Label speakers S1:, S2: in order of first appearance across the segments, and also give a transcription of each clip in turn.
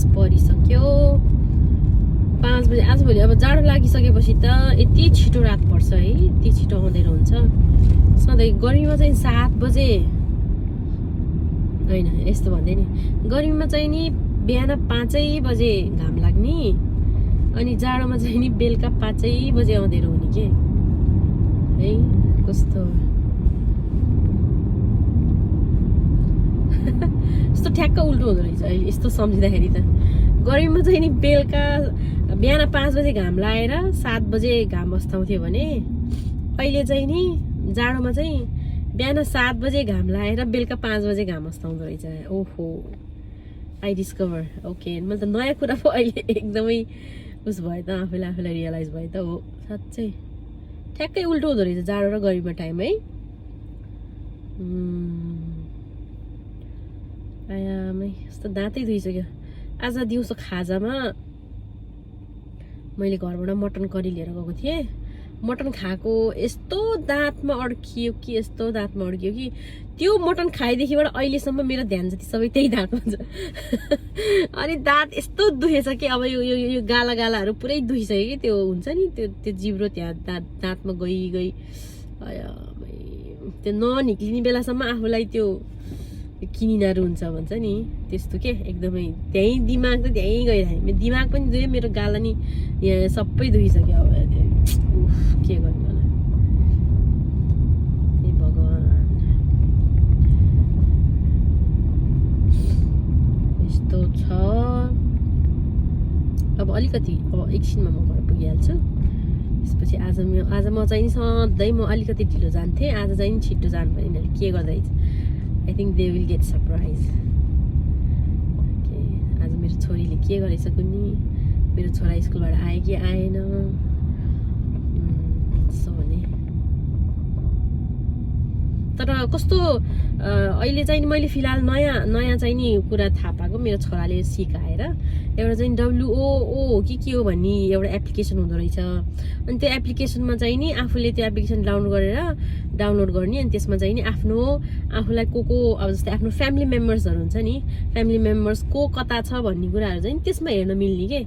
S1: 5 परिसक्यो 5 बजे आजभोलि अब जाडो लागिसकेपछि त यति छिटो रात पर्छ है यति छिटो आउँदैन हुन्छ सधैँ गर्मीमा चाहिँ 7 बजे होइन यस्तो भन्दै नि गर्मीमा चाहिँ नि बिहान 5 बजे घाम लाग्ने अनि जाडोमा चाहिँ नि बेलुका 5 बजे अँध्यारो हुने के है कस्तो यस्तो ठ्याक्क उल्टो हुँदो रहेछ अहिले यस्तो सम्झिँदाखेरि त गर्मीमा चाहिँ नि बेलुका बिहान 5 बजे घाम लाएर 7 बजे घाम अस्ताउँथ्यो भने अहिले चाहिँ नि जाडोमा चाहिँ बिहान 7 बजे घाम लाएर बेलुका 5 बजे घाम अस्ताउँदो रहेछ ओहो आई डिस्कभर ओके मैले त नयाँ कुरा पो अहिले एकदमै उस भयो त आफूलाई रियलाइज भयो त हो साँच्चै ठ्याक्कै उल्टो हुँदो रहेछ जाडो र गर्मीको टाइम है आयामै यस्तो दाँतै धुइसक्यो आज दिउँसो खाजामा मैले घरबाट मटन करी लिएर गएको थिएँ मटन खाएको यस्तो दाँतमा अड्कियो कि त्यो मटन खाएदेखिबाट अहिलेसम्म मेरो ध्यान जति सबै त्यही दाँतमा छ अनि दाँत यस्तो दुखेछ कि अब यो गालाहरू पुरै दुखिसक्यो कि त्यो हुन्छ नि त्यो जिब्रो त्यहाँ दाँतमा गई त्यो ननिक्लिने बेलासम्म आफूलाई त्यो किनिनाहरू हुन्छ भन्छ नि त्यस्तो के एकदमै त्यही दिमाग त त्यहीँ गइरहेको मेरो दिमाग पनि दुख्यो मेरो गाला नि यहाँ सबै दुखिसक्यो अब के गर्नु होला हे भगवान् यस्तो छ अब अलिकति अब एकछिनमा म घर पुगिहाल्छु त्यसपछि आज म चाहिँ सधैँ म अलिकति ढिलो जान्थेँ आज चाहिँ छिट्टो जानु पर्यो यिनीहरू के गर्दा रहेछ I think they will get surprised. Okay, आज मेरो छोरीले के गरेछ कुनी मेरो छोरा स्कुलबाट आयो कि आएन सो भने तर कस्तो अहिले चाहिँ मैले फिलहाल नयाँ चाहिँ नि कुरा थाहा पाएको मेरो छोराले सिकाएर एउटा चाहिँ WOO के हो भन्ने एउटा एप्लिकेसन हुँदो रहेछ अनि त्यो एप्लिकेसनमा चाहिँ नि आफूले त्यो एप्लिकेसन डाउनलोड गर्ने अनि त्यसमा चाहिँ नि आफूलाई को अब जस्तै आफ्नो फ्यामिली मेम्बर्सहरू हुन्छ नि फ्यामिली मेम्बर्स को कता छ भन्ने कुराहरू चाहिँ त्यसमा हेर्न मिल्ने के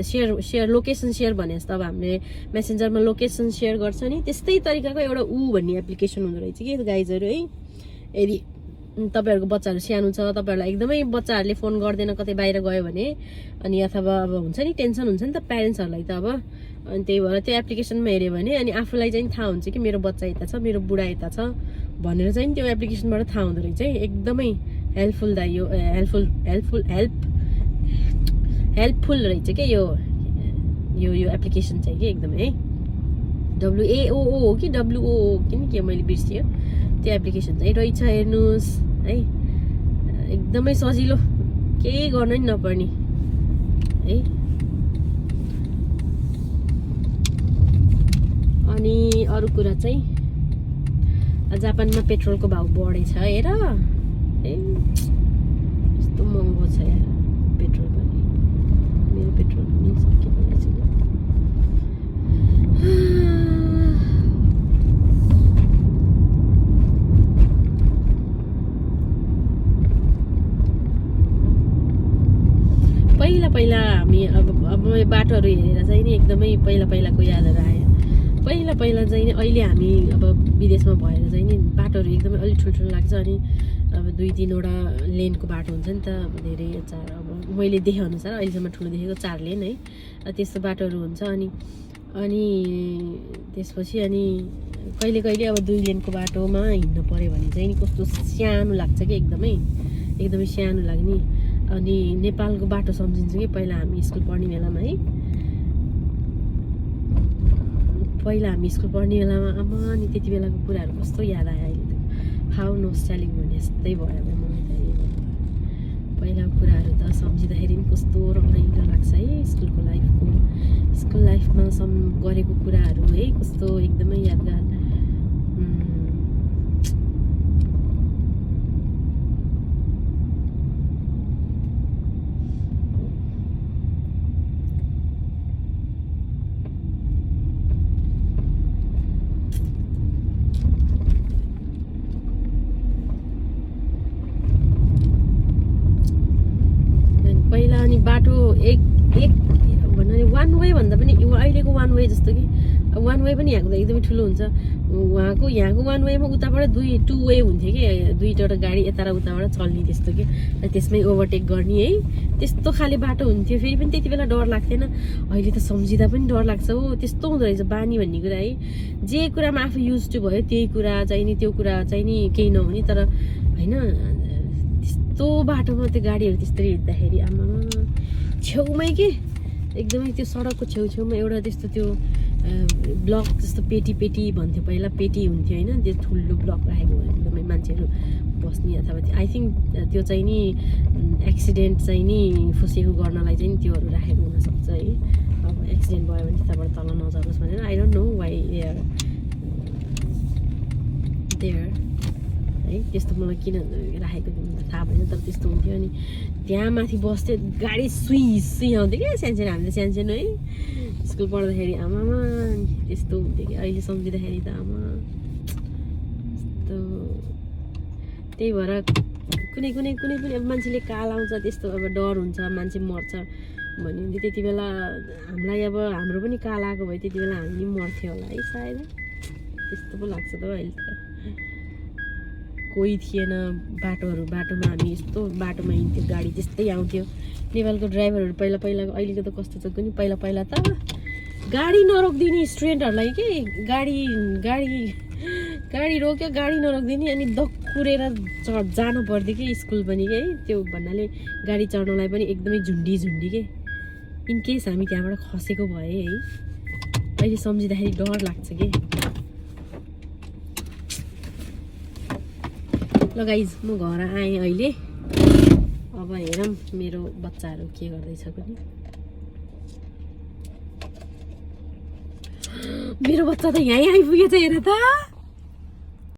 S1: सेयर लोकेसन सेयर भने जस्तो अब हामीले मेसेन्जरमा लोकेसन सेयर गर्छ नि त्यस्तै तरिकाको एउटा भन्ने एप्लिकेसन हुँदो रहेछ कि गाइजहरू है यदि तपाईँहरूको बच्चाहरू सानो छ तपाईँहरूलाई एकदमै बच्चाहरूले फोन गर्दैन कतै बाहिर गयो भने अनि अथवा अब हुन्छ नि टेन्सन हुन्छ नि त प्यारेन्ट्सहरूलाई त अब अनि त्यही भएर त्यो एप्लिकेसनमा हेऱ्यो भने अनि आफूलाई चाहिँ थाहा हुन्छ कि मेरो बच्चा यता छ मेरो बुढा यता छ भनेर चाहिँ त्यो एप्लिकेसनबाट थाहा हुँदो रहेछ है एकदमै हेल्पफुल यो हेल्पफुल रहेछ क्या यो एप्लिकेसन चाहिँ कि एकदमै है WAOO हो कि WOO किन के मैले बिर्सियो त्यो एप्लिकेसन चाहिँ रहेछ हेर्नुहोस् है एकदमै सजिलो केही गर्न नि नपर्ने है अनि अरू कुरा चाहिँ जापानमा पेट्रोलको भाउ बढेछ हेर है यस्तो महँगो छ यार पेट्रोल पनि मेरो पेट्रोल पनि सकिँदो रहेछ पहिला हामी अब बाटोहरू हेरेर चाहिँ नि एकदमै पहिलाको यादहरू आयो पहिला चाहिँ नि अहिले हामी अब विदेशमा भएर चाहिँ नि बाटोहरू एकदमै अलिक ठुल्ठुलो लाग्छ अनि अब 2-3वटा लेनको बाटो हुन्छ नि त अब धेरै अब मैले देखे अनुसार अहिलेसम्म ठुलो देखेको 4 लेन है त्यस्तो बाटोहरू हुन्छ अनि त्यसपछि अनि कहिले अब 2 लेनको बाटोमा हिँड्नु पर्यो भने चाहिँ नि कस्तो सानो लाग्छ कि एकदमै सानो लाग्ने अनि नेपालको बाटो सम्झिन्छु कि पहिला हामी स्कुल पढ्ने बेलामा है आमा नि त्यति बेलाको कुराहरू कस्तो याद आयो अहिले त हाउ नोस्टालिक भने जस्तै भयो अब मलाई त पहिलाको कुराहरू त सम्झिँदाखेरि पनि कस्तो रमाइलो लाग्छ है स्कुल लाइफमा गरेको कुराहरू है कस्तो एकदमै यादगार एक भन्नाले वान वे भन्दा पनि अहिलेको वान वे जस्तो कि वान वे पनि यहाँको त एकदमै ठुलो हुन्छ यहाँको वान वेमा उताबाट टु वे हुन्थ्यो कि दुईवटा गाडी यता र उताबाट चल्ने त्यस्तो कि त्यसमै ओभरटेक गर्ने है त्यस्तो खाले बाटो हुन्थ्यो फेरि पनि त्यति बेला डर लाग्थेन अहिले त सम्झिँदा पनि डर लाग्छ हो त्यस्तो हुँदो रहेछ बानी भन्ने कुरा है जे कुरामा आफू युज टु भयो त्यही कुरा चाहिँ नि त्यो कुरा चाहिँ नि केही नहुने तर होइन त्यस्तो बाटोमा त्यो गाडीहरू त्यस्तै हिँड्दाखेरि आमामा छेउमै के एकदमै त्यो सडकको छेउछेउमा एउटा त्यस्तो त्यो ब्लक जस्तो पेटी भन्थ्यो पहिला पेटी हुन्थ्यो होइन त्यो ठुलो ब्लक राखेको एकदमै मान्छेहरू बस्ने अथवा आई थिङ्क त्यो चाहिँ नि एक्सिडेन्ट चाहिँ नि फुसेको गर्नलाई चाहिँ त्योहरू राखेको हुनसक्छ है अब एक्सिडेन्ट भयो भने त्यताबाट तल नझरोस् भनेर I don't know why there है त्यस्तो मलाई किन राखेको थाहा भएन तर त्यस्तो हुन्थ्यो अनि त्यहाँ माथि बस्थ्यो गाडी सुई आउँथ्यो क्या सानसानो हामीले सानसानो है स्कुल पढ्दाखेरि आमामा त्यस्तो हुन्थ्यो कि अहिले सम्झिँदाखेरि त आमा त्यही भएर कुनै पनि अब मान्छेले काल आउँछ त्यस्तो अब डर हुन्छ मान्छे मर्छ भन्यो भने त्यति बेला हामीलाई अब हाम्रो पनि काल आएको भए त्यति बेला हामी पनि मर्थ्यो होला है सायद त्यस्तो पो लाग्छ त अहिले त कोही थिएन बाटोमा हामी यस्तो बाटोमा हिँड्थ्यो गाडी त्यस्तै आउँथ्यो नेपालको ड्राइभरहरू पहिलाको अहिलेको त कस्तो छ कुनै पहिला त गाडी नरोकिदिने स्टुडेन्टहरूलाई के गाडी रोक्यो गाडी नरोकिदिने अनि दक्कुरेर जानु पर्थ्यो कि स्कुल पनि के त्यो भन्नाले गाडी चढ्नलाई पनि एकदमै झुन्डी के इनकेस हामी त्यहाँबाट खसेको भए है अहिले सम्झिँदाखेरि डर लाग्छ कि ल गाइज म घर आएँ अहिले अब हेरौँ मेरो बच्चाहरू के गर्दैछ पनि मेरो बच्चा त यहीँ आइपुगेछ हेर त